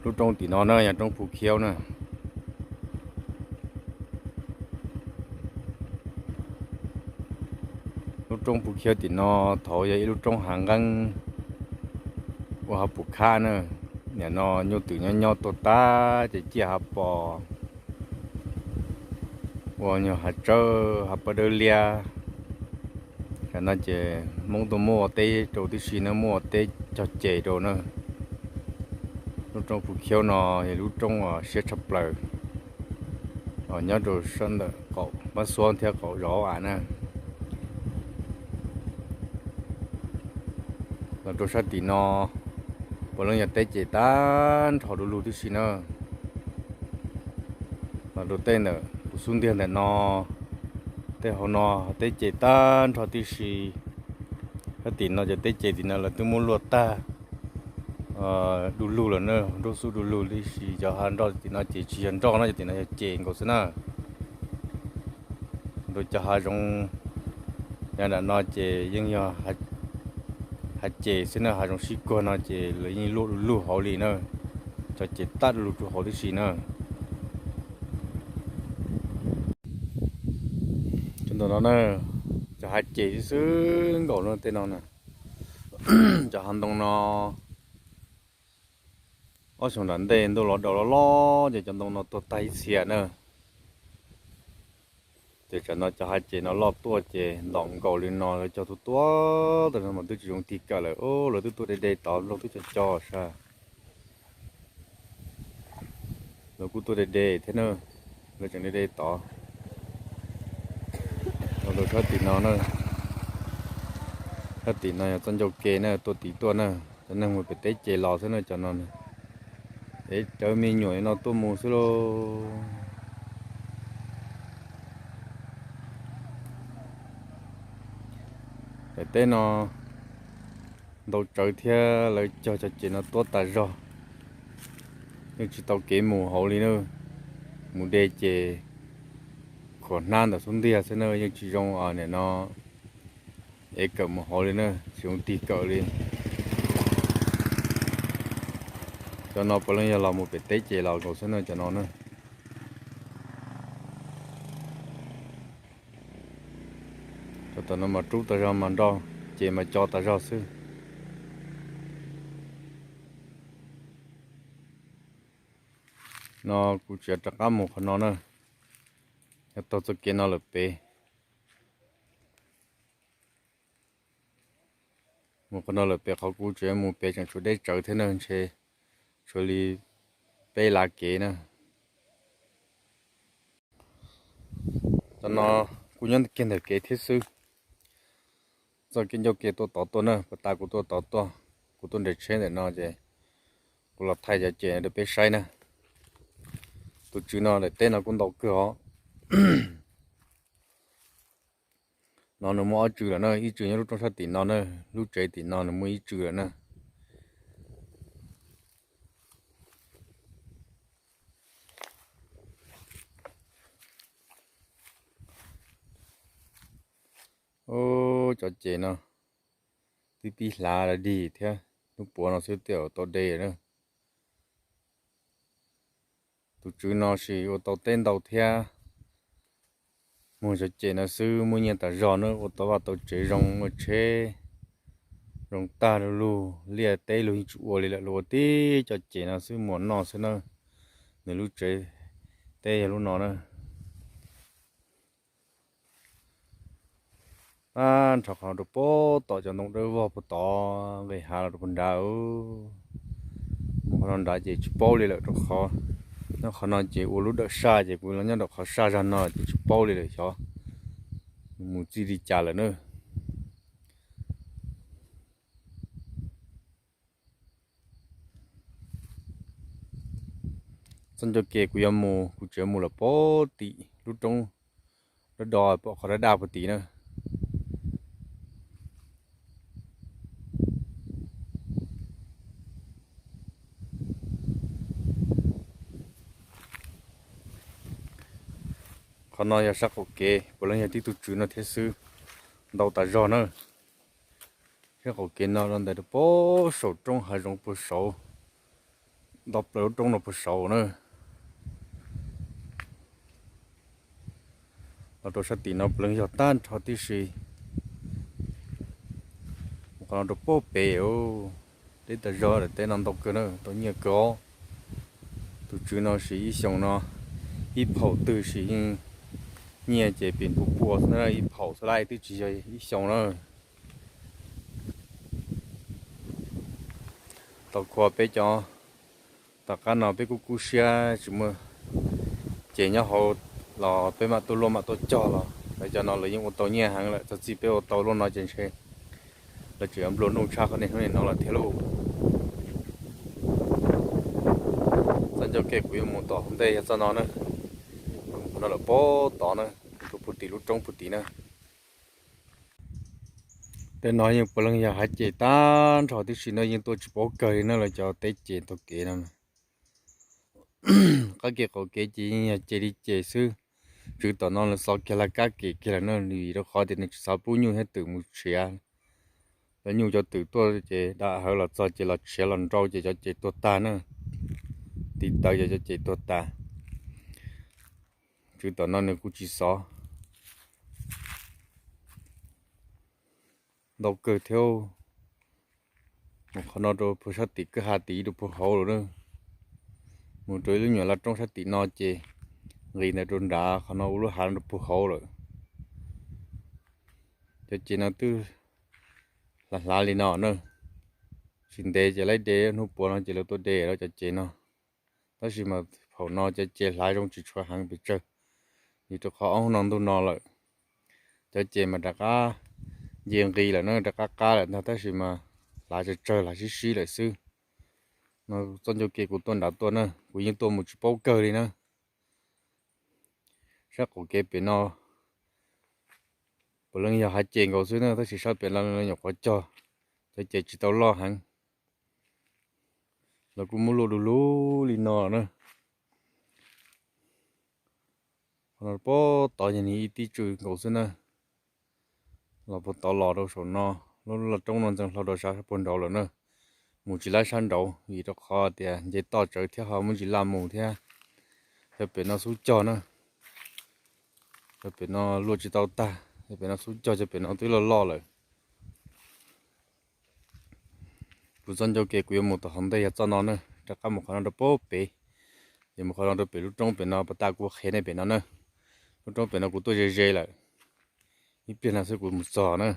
Lub roob tim no na yog roob Phu Khiaub na. Lub roob Phu Khiaub tim no thaum yog ib lub roob hav nqeeb ua hav pum khab na. Nim no nyuj twm nyob nyob tuag tag ces ciaj hav pos ua nyuag hav tsawb hav pawg dawb liab. Tam no ces Hmoob tuaj muab ua teb rau tib si na, muab ua teb cog ces rau na. Lub roob Phu Khiaub no yog lub roob uas siab tshaj plaws, nyob rau sab ntawm qaum Pab Xuab thiab qaum zos Hauv Am na. Los rau sab tim no puav leej yog teb ces tag nrho du lug tib si na. Los rau tej ntawm kuv xub ntiag ntawm no, tej hauv no teb ces tag nrho tib si. Sab tim no cov teb ces tim no lawv twb muab luaj tag du lug lawm na, nruab xub du lug tib si. Cov hav nroj tim no ces tsis yog nroj na, cov tim no yog ces nkaus xwb na. Rau cov hav zoov yav nram no ces yeej yog hav ces xwb na, hav zoov sib kuag no ces lawv yeej luaj du lug hauv li na. Cov ces tag du lug rau hauv tib si na. Cov ntawm no na, cov hav ces xwb xwb nkaus no tej no na. Cov hav ntoo no ob xyoos nram ntej ntuj los daus loj loj ces cov ntoo no tuag tag ib txhia na. Ces tsam no cov hav ces no loj tuaj ces ntom nkaus li no lawv cog tuaj tuaj tas no mas twb tsis zoo tig kawm lawm. Lawv twb tuaj de de tod, Nplog twb cog cog sas. Lawv kuj tuaj de de thiab na, lawv tseem de de tod. Los rau sab tim no na, sab tim no yog txoj ncauj ke na, tuaj tid tuaj na, cov neeg mus pem teb ces los xwb na cov no. Es cov me nyuam no tuaj mus xwb lauj. Daim teb no ntau tsawv thiab lawv cog cov ces no tuab tas zog, yeej tsis tau kev mus hauv li na. Mus de ces khuam hnab ntawm xub ntiag xwb na, yeej tsis zoo nim no ev kawm mus hauv li na, tsis zoo tig kawm li. Cov no puav leej yog los mus pem teb ces los nkaus xwb na cov no na. Cov tom no mas rub tas zog mas nroj ces mas co tas zog xwb. No kuv tseem rov qab mus qhov no na, yog taug txoj kev no lawm pem. Mus qhov no lawm pem, qhov kuv tseem mus pem tseem tshuav deb tsawv thiab na, ntshe tshuav li peb lav kev na. Cov no kuj nyob kiag ntawm kev thiab xwb. Txoj kev ncauj ke tuaj tod tuaj na, puag ta kuv tuaj tod tuaj, kuv tuaj nres tsheb ntawm no ces kuv los thaij cov ces rau peb saib na. Tus tswv no daim teb no kuj ntau kawg os. No nws muaj ob tswv lawm na, ib tswv nyob lub roob sab tim no na, lub tsev tim no nws muaj ib tswv lawm na. Cov ces no twb pib hlav dig thiab, hnub puav no xwb tej zaum tau de na. Tus tswv no sis ua tau teb ntau thiab, muag cov ces no xwb muaj nyiaj tas zog na, ua tau vaj tau tsev zoo, muaj tsheb zoo tag lu lug, liaj teb lug yeej tsis ua li lawm, luag ua tib cov ces no xwb muag noj xwb na. Nws lub tsev teb yog lub no na. Ab, nrho qhov rau puag tom cov ntoo dawb vog puag tod nqis hav los rau puag nrad. Mus qhov no nrad ces tsis paub li lawm rau qhov, nyob qhov no ces ua lub dawm saj ces kuv los nyob rau qhov saj zog no ces tsis paub li lawm xyov mus txij li cas lawm na. Txoj ncauj ke kuv yuav mus, kuv tseem mus lawm puag tim lub roob dawb do pom qhov daj daj puag tim na. Qhov no yog sab qaum kev, puav leej yog tib tug tswv no thiab xwb, ntau tas zog na. Sab qaum kev no rau ntawm rau puag saum roob hav zoov puag saud, nto plaws lub roob no puag saud na. Los rau sab tim no puav leej yog tag nrho tib si. Mus qhov no rau puag pem, deb tas zog lawm, teb no ntau kawg na, tau nyiaj kawg os. Tus tswv no siv ib xyoos no ib phaum twg, siv nyiaj ces pim pua pua xwb na, ib phaum xwb lawm twb tsis yog ib xyoos na. Tau khua peb cov, tom qab no peb kuj kub siab tsis muaj ces nyob hauv los peb mam tuaj luaj mam tuaj cog los lawv cov no lawv yeej ua tau nyiaj heev lawm. Txog txij peb ua tau luaj no ces ntshe lawv tseem yuav nplua nuj tshaj qhov niaj hnub nim no lawm thiab lauj. Txoj ncauj ke kuv yuav mus tom hauv ntej yog txoj no na, mus qhov no lawm puag tod na, rau puag tim lub roob puag tim na. Tej no yeej puav leej yog hav ces tag nrho tib si no, yeej tuaj tsis paub kawg li na lawv cov teb ces taug kev no. Qab kev qaum kev ces yeej yog ces li ces xwb. Tswv tom no lawv xov kiag laj kab kev kiag lawm na, vim rau qhov tias nws tsis xav pub nyuj thiab twm mus tshiav. Cov nyuj cov twm tuaj ces dam hawv los txog ces los tshiav los nrau ces cov ces tuag tag na, tiv tawv ces cov ces tuag tag. Tswv tom no nws kuj tsis xov ntau kawg thiab. Mus qhov no rau puag sab tim kwj ha tim rau puag hauv lawm na. Mus rau ib lub nyuam laj roob sab tim no ces nqis ntawd rau nrad, qhov no ua lub hav rau puag hauv lawm. Cov ces no twb hlav hlav li no na. Tsis ntev ces laib de, hnub puav no ces lawv tuaj de lawv cov ces no. Tab sis mas phaum no cov ces hlav zoo tsis tshua heev pes tsawg, vim rau qhov ob hnub no ntuj no lawm. Cov ces mas rov qab nce nqis lawm na, rov qab qab lawm ntag, tab sis mas hlav tsawg tsawg, hlav sib sib lawm xwb. No txoj ncauj ke kuv tuaj nrad tuaj na, kuv yeej tuaj mus tsis paub kawg li na. Sab qaum kev pem no puav leej yog hav ces nkaus xwb na, tab sis sab pem no nyuam qhuav cog, cov ces tsis tau loj heev. Lawv kuj muab luaj du lug li no na. Qhov no puag tod yog ib tib tswv nkaus xwb na. Los puag tod los rau saum no, lub laj roob no ntxeev hlo rau sab puag nraud lawm na. Mus tsis laib sab nraud vim rau qhov tias nce toj tsawv thiab ho muaj ntsis laj mus thiab. Cov pem no xub cog na. Cov pem no luaj tsis tau tag, cov pem no xub cog, cov pem no twb loj loj lawm. Kuv txoj ncauj ke kuv yuav mus tom hauv ntej yog txoj no na, rov qab mus qhov no rau puag pem, ces mus qhov no rau pem lub roob pem no, pas tas kuv qhia nej pem no na. Lub roob pem no kuv tuaj ze ze lawm, ib pliag no xwb kuv mus txog na.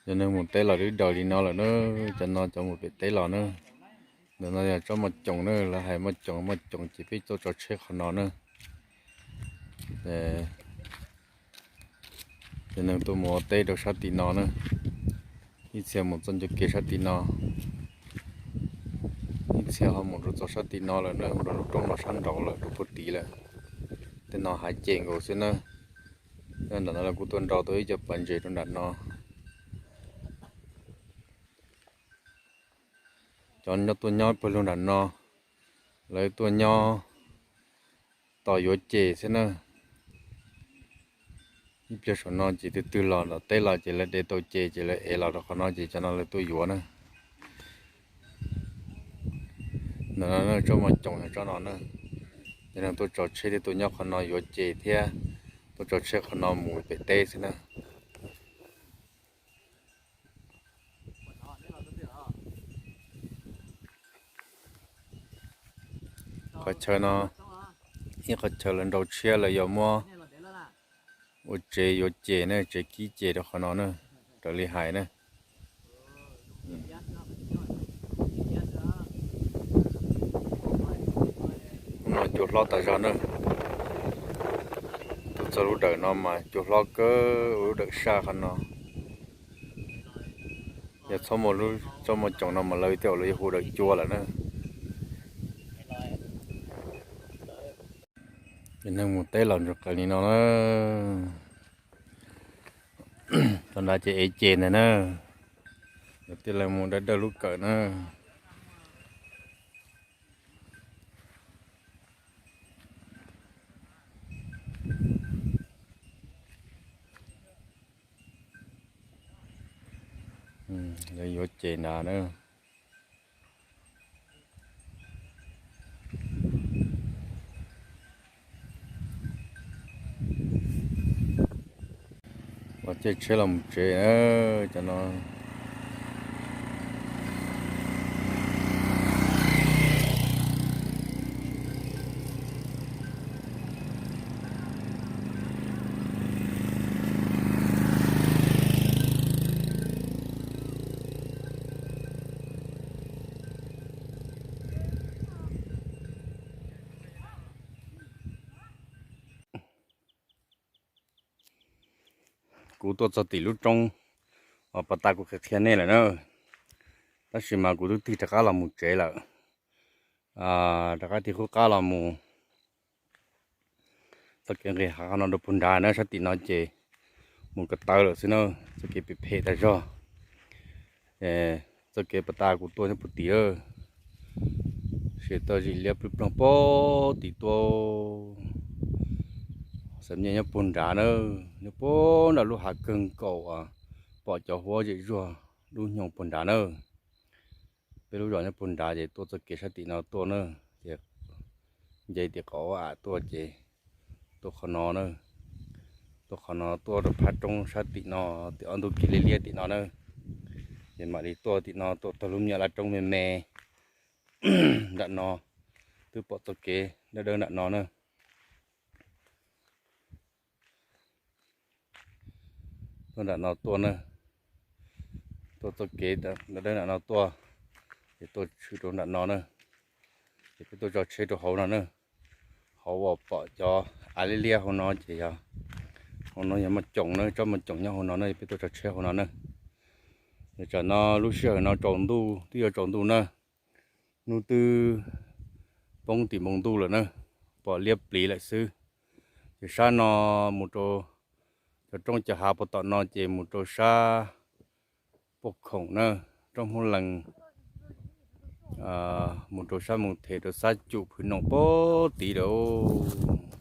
Cov neeg mus teb los twb daws li no lawm na, cov no cov mus pem teb los na. Ntawm no yog tsob moj coom na, lawv hais moj coom moj coom ces peb tuaj tso tsheb qhov no na. Cov neeg tuaj mus ua teb rau sab tim no na, ib txhia mus txoj ncauj ke sab tim no, ib txhia ho mus rau txoj sab tim no lawm na, mus rau lub roob no sab nraud lawm rau puag tid lawm. Tej no hav ces nkaus xwb na. Nram no lawv kuj tuaj nrau tau ib co pas ntses rau nram no. Cov nyob tuaj nyob pawg lug nram no, lawv tuaj nyob tos yuav ces xwb na. Ib pliag saum no ces twg twg los tom teb los ces lawv de tau ces ces lawv ev los rau qhov no ces cov no lawv tuaj yuav na. Ntawm no tsob moj coom yog tsob no na. Cov neeg tuaj tso tsheb thiab tuaj nyob qhov no yuav ces thiab tuaj tso tsheb qhov no mus pem teb xwb na. Qhov chaw no ib qhov chaw lawv nrau tshiab lawv yuav muab ua tsev yuav ces na, tsev kib ces rau qhov no na, raws li hais na. Hnub no cua hlob tas zog na. Tuaj txog lub dawm no mas cua hlob kawg, ua lub dawm saj qhov no. Yog txhob muaj lub tsob moj coom no mas lawv tej zaum lawv yuav hu dawm cua lawm na. Cov neeg mus teb los ntsuag qees li no na. Tau nrad ces ev ces ntag na. Lawv tij laug mus dawb dawj lub kawm na. Lawv yuav ces nrad na. Los caij tsheb los mus tsev na, cov no. Kuv tuaj txog tim lub roob uas pas tas kuv qhia qhia nej lawm na, tab sis mas kuv twb tig rov qab los mus tsev lawm. Rov qab tig qub qab los mus txoj kev nqis hav no rau puag nrad na, sab tim no ces mus ko taw lawm xwb na, txoj kev phem phem tas zog. Txoj kev pas tas kuv tuaj nyob puag tim, sim tau zim liab plwj ploog puag tim tuaj. Xam nyiaj nyob puag nrad na, nyob puag nram lub hav kawg nkaus, pom cov huab zem zuag dub nyoog puag nrad na. Peb lub zos nyob puag nrad ces tuaj txoj kev sab tim no tuaj na, ces nce tim qhov ua am tuaj ces tuaj qhov no na, tuaj qhov no tuaj rau phab roob sab tim no, tim ob ntug kiag liab liab tim no na. Ces mam li tuaj tim no, tuaj taug lub me nyuam laj roob me me nram no, twb pom txoj kev dawb dawb nram no na. Tuaj nram no tuaj na, tuaj txoj kev dawb dawb nram no tuaj, ces tuaj tshwm rau nram no na, ces peb tuaj tso tsheb rau hauv no na. Hauv uas pom cov av liab liab hauv no ces yog, hauv no yog moj coom na, tsob moj coom nyob hauv no na, peb tuaj tso tsheb hauv no na. Tam no lub sij hawm no tsaus ntuj, twb yuav tsaus ntuj na, hnub twb poob tim npoo ntuj lawm na, pom liab pliv lawm xwb. Ces sab no mus rau cov roob cov hav puag tom no ces mus rau sab Poj Khoom na, roob Hmoob Lees, mus rau sab mus them rau Xab Cum Phwv Noom puag tid lawm.